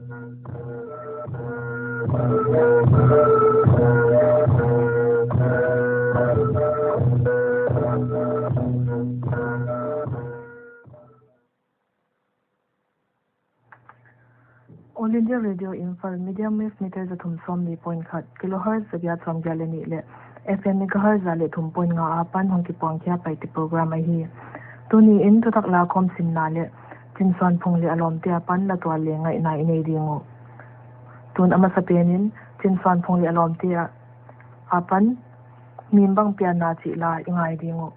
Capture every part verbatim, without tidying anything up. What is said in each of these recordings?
All India Radio Imphal, medium wave meter za thum sawmli point khat, kilohertz za giat sawmgiat leh nih leh F M megahertz za leh thum point nga apan hong kipuang khia Paite program ahi. Tuni in thuthak lakhawm simna leh Chinsuanphung leh a lawmte apan la tual leh ngaihna i nei ding uh. Tun a masapen in Chinsuanphung leh a lawmte a, apan mi bang pianna chih la i ngai ding uh.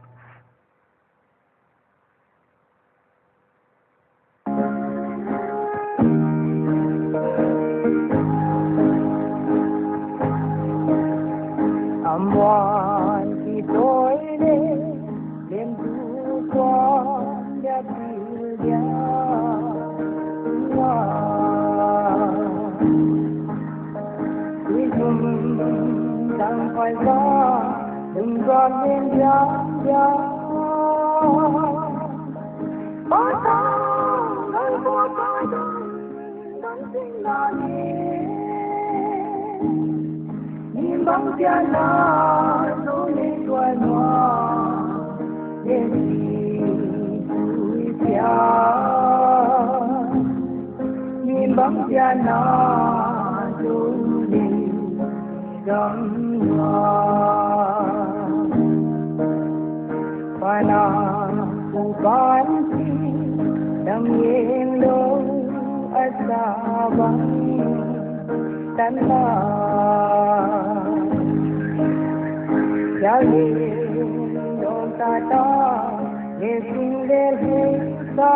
Amuan ki toile, lem tu kuan ya bil ya. Wa. Ui tum tang pai ba, tum ba lem ya ya. Patang gal bo patang. Ni bang pianna zo le tuan wa, le ni tui pia. Ni bang pianna zo le gam wa. Pana ku pan si dang yeng lo asa bang tan la. Ya yeng lo ta ta le sing le le sa.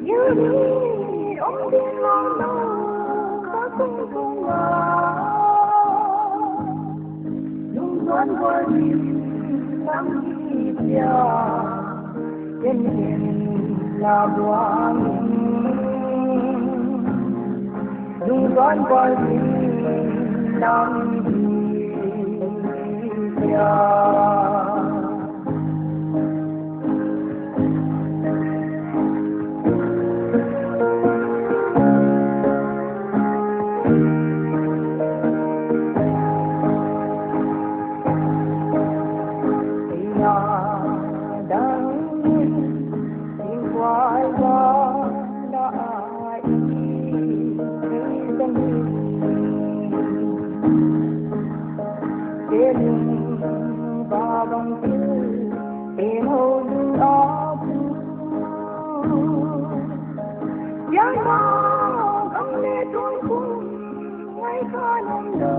Yuni om din lo lo ka kung kung a. Lungsuan bual din lam hi pia. Ken ken la buang. Lungsuan bual din lam hi pia. Te lung ba bang tu, te mo lung a tu. Yang ba bang le tuan kum, ngai ka nom lo.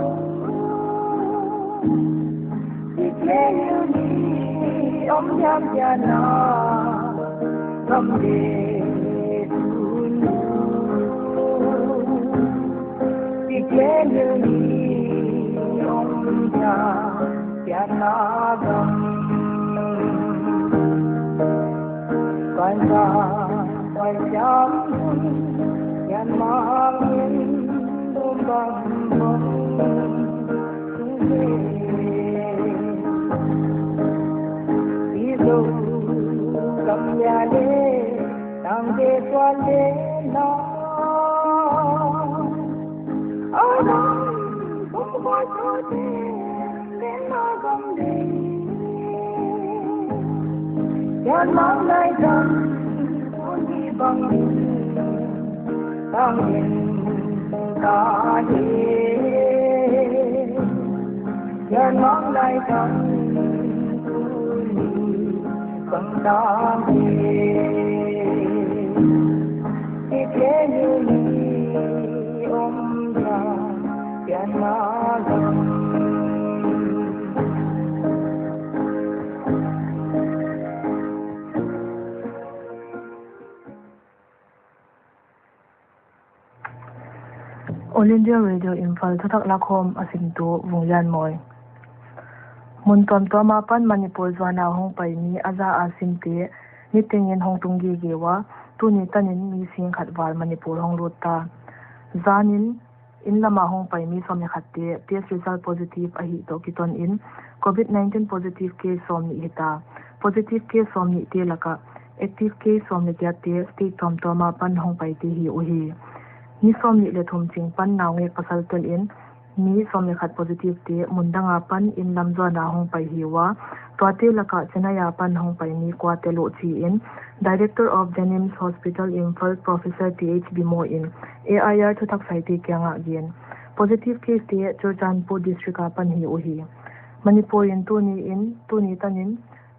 Ti te lung ni om yang ya na, gam le tun. Ti te lung ni om ya, ya na gam. Kan sa, kan siam, yan mang in, bum bam bam. Izo kam ya le, tang de tuan de na. Adam, kum ko so de, de na gam de. Yan mang lai gam, uni bang de. Tang in, tang in. Yan mang lai tang tuni bang tang hi. Ti te lung ni om ya, yan mang gam. All India Radio Imphal, thuthak lakhawm a simtu Vunglianmawi. Mun tuamtuam apan Manipur zuan a hong pai mi a za a simte niteng in hong tung gige ua, tuni tan in mi sing khat val Manipur hong lut ta. Zan in inn lam a hong pai mi sawmnih khat te test result positive ahih toh kiton in covid nineteen positive case sawmnih hita. Positive case sawmnih te laka Active case sawm leh giat te state tuamtuam apan hongpai te hi uhi. Ni sawmnih leh thum ching pan naungek pasal tel in mi sawm leh khat positive te mun dang apan inn lam zuan a hongpai hi ua, tuate lak ah Chennai apan hongpai mi kua tel uh chi in Director of JNIMS Hospital Imphal Professor Th Bimo in A I R thuthak saite kiang ah gen. Positive case te Churachandpur District apan hi uhi. Manipur in tuni in, tuni tan in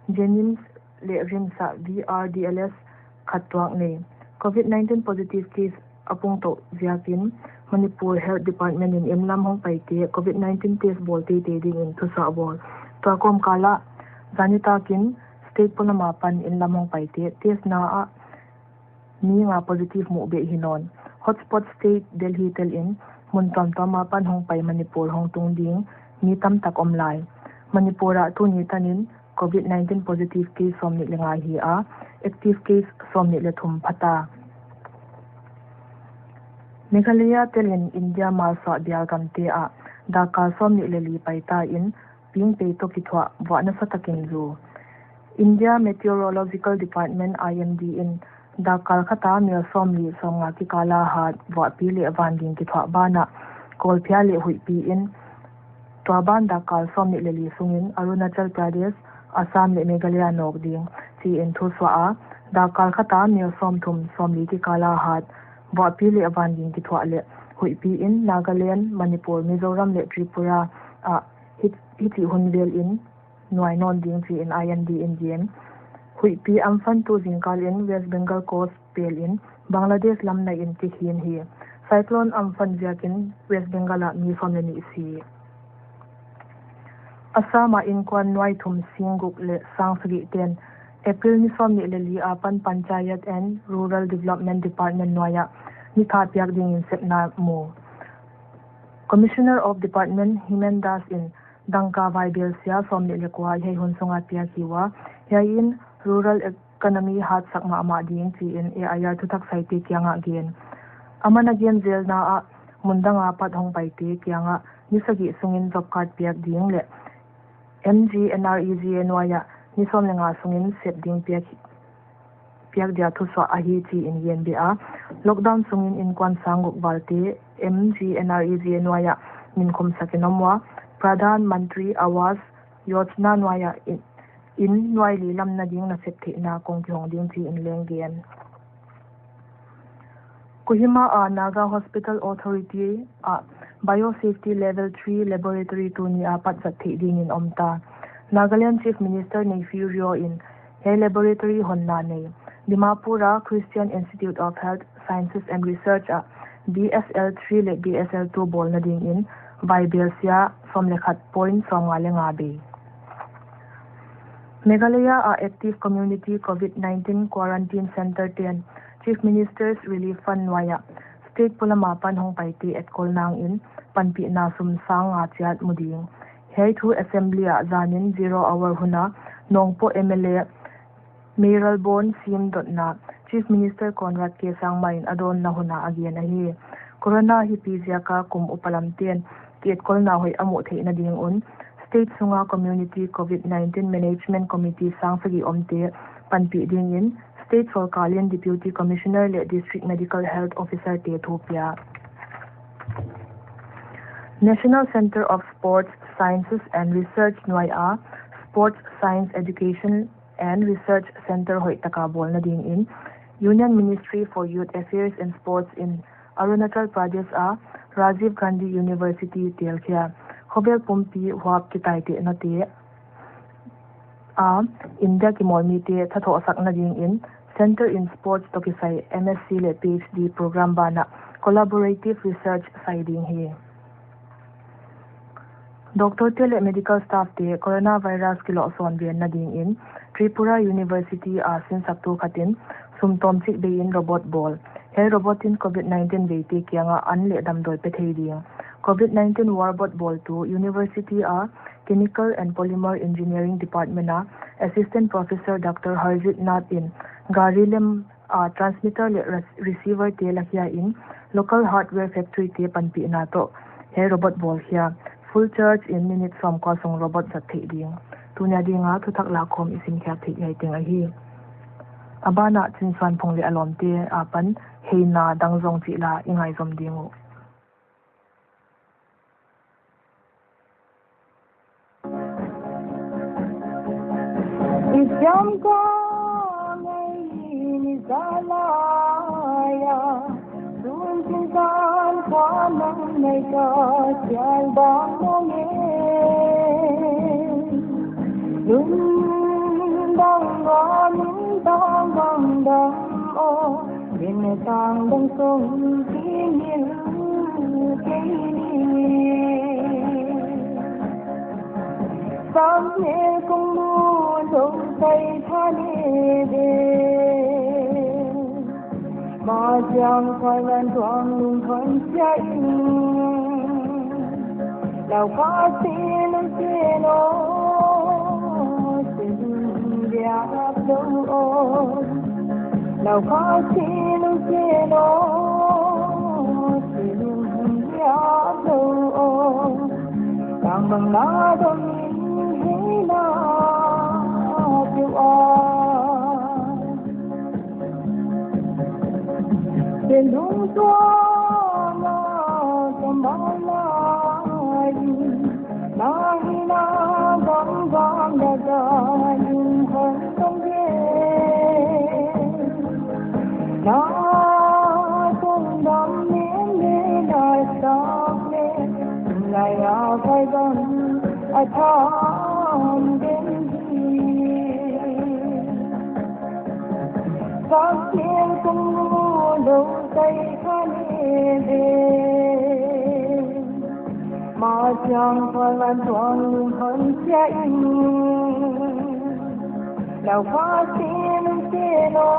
JNIMS leh RIMS ah V R D L S khat tuak nei. Covid nineteen positive case a pung tou ziak in Manipur Health Department in inn lam hongpai te Covid nineteen test bawl teitei ding in thusuah bawl. Tua kawmkal ah zan nitak in state polam apan inn lam hongpai te test na ah mi nga positive muh beh hi nawn. Hotspot state Delhi tel in mun tuamtuam apan hongpai Manipur hongtung ding mi tamtak om lai. Manipur ah tuni tan in Covid nineteen positive case sawmnih leh nga hi a, active case sawmnih leh thum pha ta. Meghalaya tel in India malsuah bial gam te ah dakkal sawmnih leh li pai ta in, pingpei toh kithuah vuah nasa tak in zu. India Meteorological Department, I M D, in dakkal khat a mil sawmli sawmnga kikal a hat vuahpi leh van ging kithuah ban ah kawlphia leh huihpi in, tua ban dakkal sawmnih leh li sung in Arunachal Pradesh, Assam leh Meghalaya nawk ding chi in thusuah a, dakkal khat a mil sawmthum sawmli kikal a hat vuahpi leh van ging kithuah leh huihpi in Nagaland, Manipur, Mizoram leh Tripura ah hichih hun vel in nuai nawn ding chi in I M D in gen. Huihpi amphan tu zingkal in West Bengal coast pel in Bangladesh lam nai in kikhin hi. Cyclone amphan ziak in West Bengal ah mi sawm leh nih si. Assam ah innkuan nuai thum sing guk leh sang sagih ten April ni sawmnih leh li apan Panchayat and Rural Development Department nuai ah nitha piak ding in sepna mu. Commissioner of Department Himen Das in dangka vaibelsia sawmnih leh kua hiai hun sung a piak hi ua, hiai in rural economy hatsak mahmah ding chi in A I R thuthak saite kiang ah gen. Aman a gen zelna ah mun dang apat hongpai te kiang ah ni sagih sung in job card piak ding leh M G N R E G A nuai ah ni sawm leh nga sung in sep ding piak piak dia thusuah ahi chi in gen beh a. Lockdown sung in innkuan sang guk val te M G N R E G A nuai ah min khumsak in om ua, Pradhan Mantri Awas Yojana nuai ah in, in nuai li lamna ding nasep theihna kong kihong ding chi in leng gen. Kohima a Naga Hospital Authority ah Biosafety Level three Laboratory tuni apat zat theih ding in om ta. Nagaland Chief Minister Neiphiu Rio in hiai laboratory honna nei. Dimapur a Christian Institute of Health Sciences and Research ah B S L three leh B S L two bawlna ding in vaibelsia sawm leh khat point sawmnga leh nga bei. Meghalaya a active community Covid nineteen quarantine center ten Chief Minister's Relief Fund nuai ah state polam apan hongpai te etkol nang in panpihna sum sang nga chiat mu ding. Hiai thu Assembly ah zan in zero hour hun a Nongpoh M L A Mayralborn Syiem dotna Chief Minister Conrad K Sangma in a dawnna hun a a gen ahi. Corona hipi ziak a kum upa lam ten ki etkolna hoih a muh theihna ding un state sunga community Covid nineteen Management Committee sang sagih om te panpih ding in state sorkar in Deputy Commissioner leh District Medical Health Officer te thu pia. National Centre of Sports Sciences and Research nuai a Sports Science Education and Research Centre hoih taka bawlna ding in Union Ministry for Youth Affairs and Sports in Arunachal Pradesh a Rajiv Gandhi University telkhia khovel pumpi huap kitaitehna te a India kimawl mite thathohsakna ding in Centre in Sports toh kisai M S C leh P H D program ban ah collaborative research sai ding hi. Doctor te leh medical staff te coronavirus kilohsawn venna ding in Tripura University a sinsaktu khat in sum tawmchik bei in robot bawl. Hiai robot in Covid nineteen veite kiang ah an leh damdawi pe thei ding. Covid nineteen warbot bawltu University a Chemical and Polymer Engineering Department a Assistant Professor Doctor Harjit Nath in gari lem a transmitter leh re-, receiver te lakhia in local hardware factory te panpihna toh hiai robot bawlkhia. Full charge in minute sawmkua sung robot zat theih ding. Tuni a ding a thuthak lakhawm i simkhiak theih hiai teng ahi. A ban ah Chinsuanphung leh a lawmte apan heina dang zong chih la i ngaizom ding uh. I siam ka ngai ni za lai a, sun chin zan kua nang nei ka sial bang mong e. Lun bang ga min bang bang dang o, min tang dang song ki ngil kei ni. Sam ne kong mu lo sai tha ne de. Ma siang khuai lan tuang lung hon sia in. Lau ka si lung si lo, si lung dia lo o. Lau ka si lung si lo, si lung dia lo o. Tang bang na dong in hei na piu a. Ke lung tua na ka mau lai, na hi na bang bang da da in hon tong ye. Na tong dam ne ne na sa ne, na ya pai bang a tham den hi. Sak siang kong mu lo sai kha ne de. Ma siang khuai lan tuang lung hon sia in. Lau ka si lung si lo,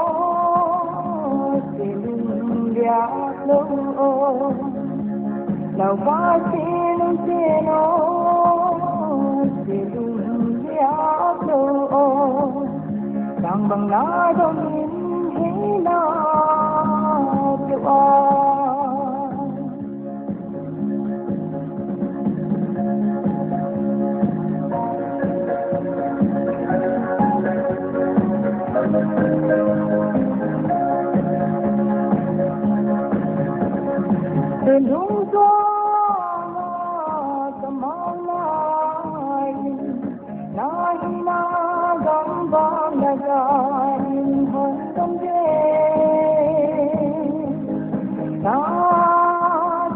si lung dia lo o. Lau ka si lung si lo, si lung dia lo o. Tang bang na dong in hei na piu a. Lung tua na ka mau lai. Na hi na gam bang na ga in hon tong ye. Na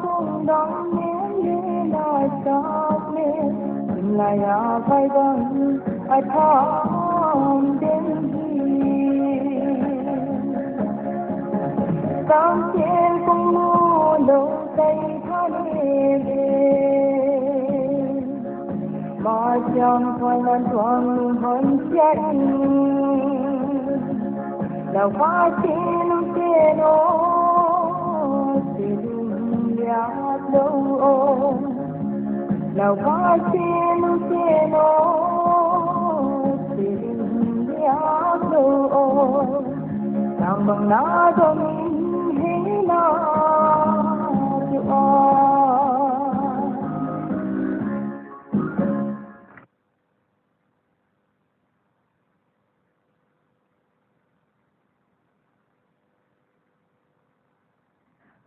tong dam ne ne na sa ne. Lai a pai bang a tham den hi. Kam ken kong mu lo sai tha ne de. Ma siang khuai lan tuang lung hon sia in. Lau ka si lung si lo, si lung dia lo o. Lau ka si lung si lo, si lung dia lo o. Tang bang na dong in hei na piu a.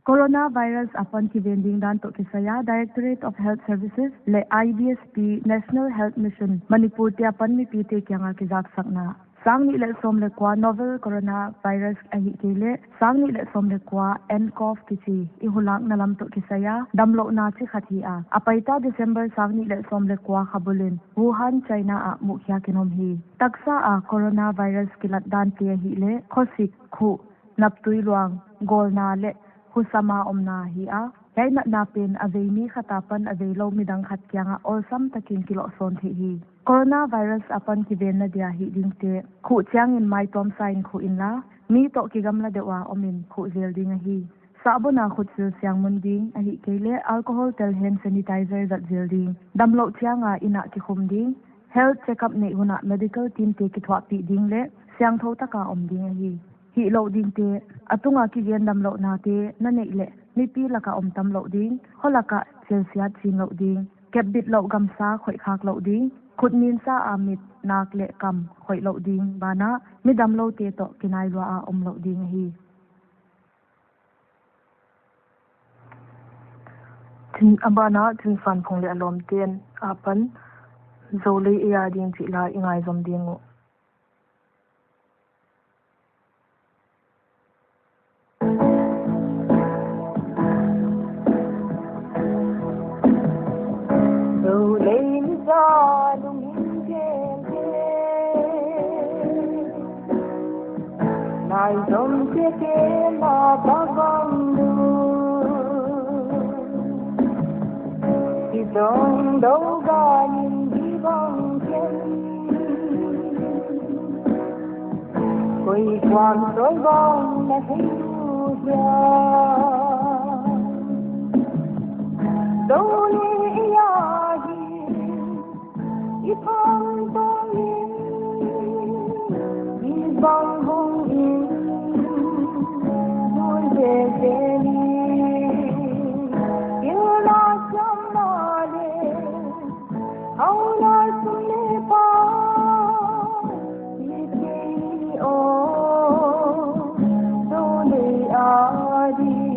Coronavirus apan kiven ding dan toh kisai a Directorate of Health Services leh I D S P, National Health Mission, Manipur te apan mipite kianga kizaksakna. Sang nih leh sawm leh kua novel coronavirus ahihkeileh sang nih leh sawm leh kua N cov kichi i hulakna lam toh kisai a damlouhna chi khat hi a, a paita December sang nih leh sawm leh kua kha bul in Wuhan, China ah muhkhiak in om hi. Taksa a coronavirus kilat dante ahihleh khosik, khuh, naptui luang, gawlna leh husam a omna hi a, hiai natna pen a vei mi khat apan a veilou midang khat kiangah awlsam takin kilohsawn theih hi. Coronavirus apan kivenna dia hih dingte: khuh chiangin mai tuamsa in khuh inla, mi toh kigamla deuh a om in khuh zel ding ahi. Sahbawn a khutsil siang mun ding ahihkeileh alcohol tel hand sanitizer zat zel ding. Damlouh chiang a inn ah kikhum ding. Health check-up neih hun ah medical team te kithuahpih ding leh siangthou taka om ding ahi. Hihlouh dingte: a tunga kigen damlouhnate na neih leh mipi laka om tamlouh ding, kho laka chelsiat chinlouh ding, kepbitlouh gamsa khoihkhak louh ding, Khut minsa a mit, nak leh kam khoih louh ding, banah midam loute toh kinai lua a om louh ding ahi. Thin, a banah Thinsanphung leh a lawmte'n apan Zolei ei a ding chih la i ngaizom ding uh. Zolei ni sa lungin kel kel, nai zom te te na ba bang lu. I zong dou ganin di bang ken. Koi kuan soi bang na thei uh hia. Zolei ei a hi i phang tawm in, i bang hong in, zul zel zel in, pilna siam na leh, hau na sum leh pai, i thei ni aw, Zolei a ding.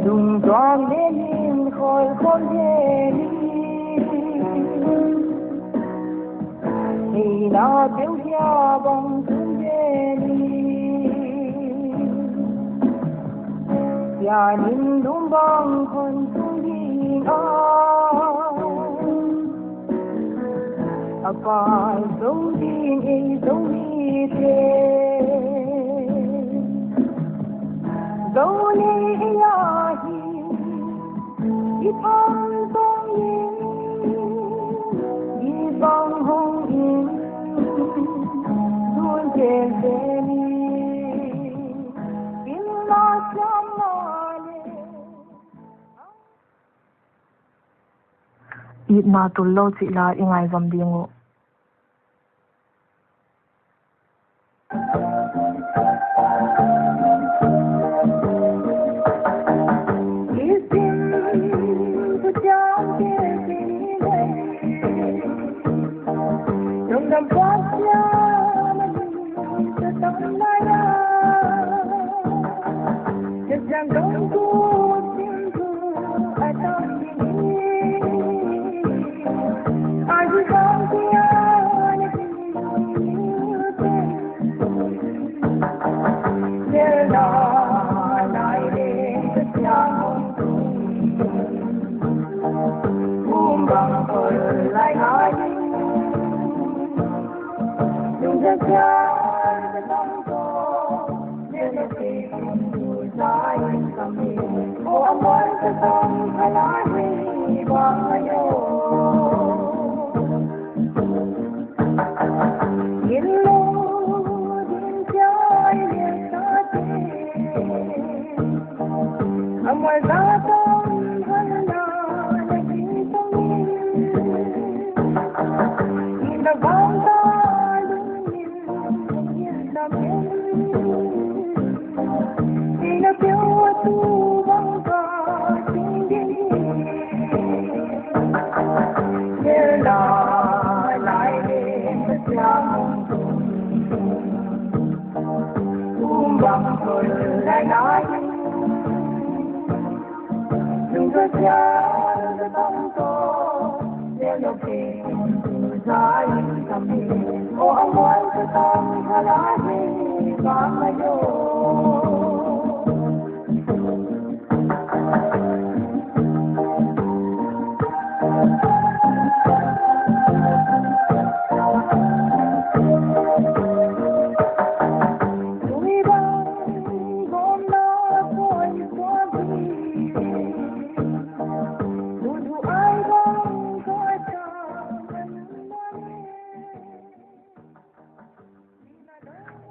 Lungtuang leh nin khol khol zel in, theihna peuh hia bang tun zel in, sianin lum bang khon tung ding a, a pai zou ding ei Zomite. Zolei ei a hi i phang tawm in, i bang hong in, zul zel zel in, pilna siam na leh. Itna tul lou chih la i ngaizom ding uh.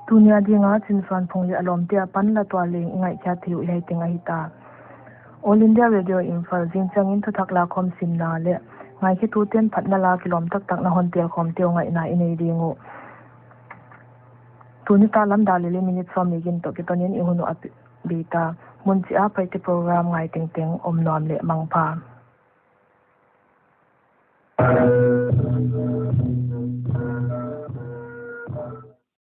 Tuni a dinga Chinsuanphung leh a lawmte apan la tual leng i ngaihkhiak theih uh hiai teng ahi ta. All India Radio Imphal, zingchiangin thuthak lakhawm simna leh ngaikhetute'n phatna la kilawm taktak na hon telkhawmte uh ngaihna i nei ding uh. Tuni ta lam dak leh minute sawmnih gin toh kitonin i hun uh a bei ta. Mun chih a Paite program ngai tengteng om nuam leh mangpha.